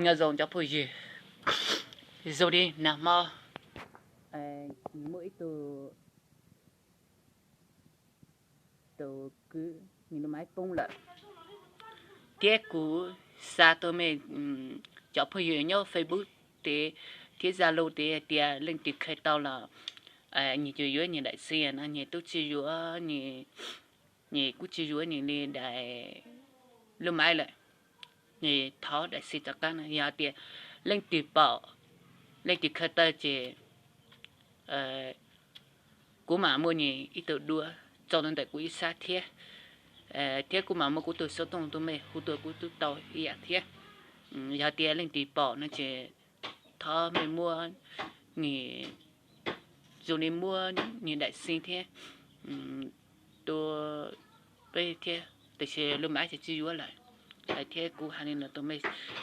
Nyob zoo cov phooj ywg, zoo li nag hmo muaj ib tug, tus kwv nws lub maiv poob lawm, thiab kuv xa tuaj mej cov phooj ywg nyob Facebook tes thiab Zalo tes hais tias leej twg khaws tau los nws yuav yuav nws daim xi no, nws tub tsis yuav, nws kuj tsis yuav nws li daim lub maiv lawm, nws thov daim xi rov qab no. Yog tias leej twg pom, leej twg khaws tau ces kuv mam muab nws ib tug dua tso rau ntawm kuv ib sab thiab, thiab kuv mam muab kuv tus xov tooj tuaj mej hu tuaj kuv tub tau ib yam thiab. Yog tias leej twg pom no ces thov mej muab nws, zoo li muab nws daim xi thiab tua peb thiab, tiam sis lub maiv ces tsis yuav lawm. Hais thiab kuv hais li no rau mej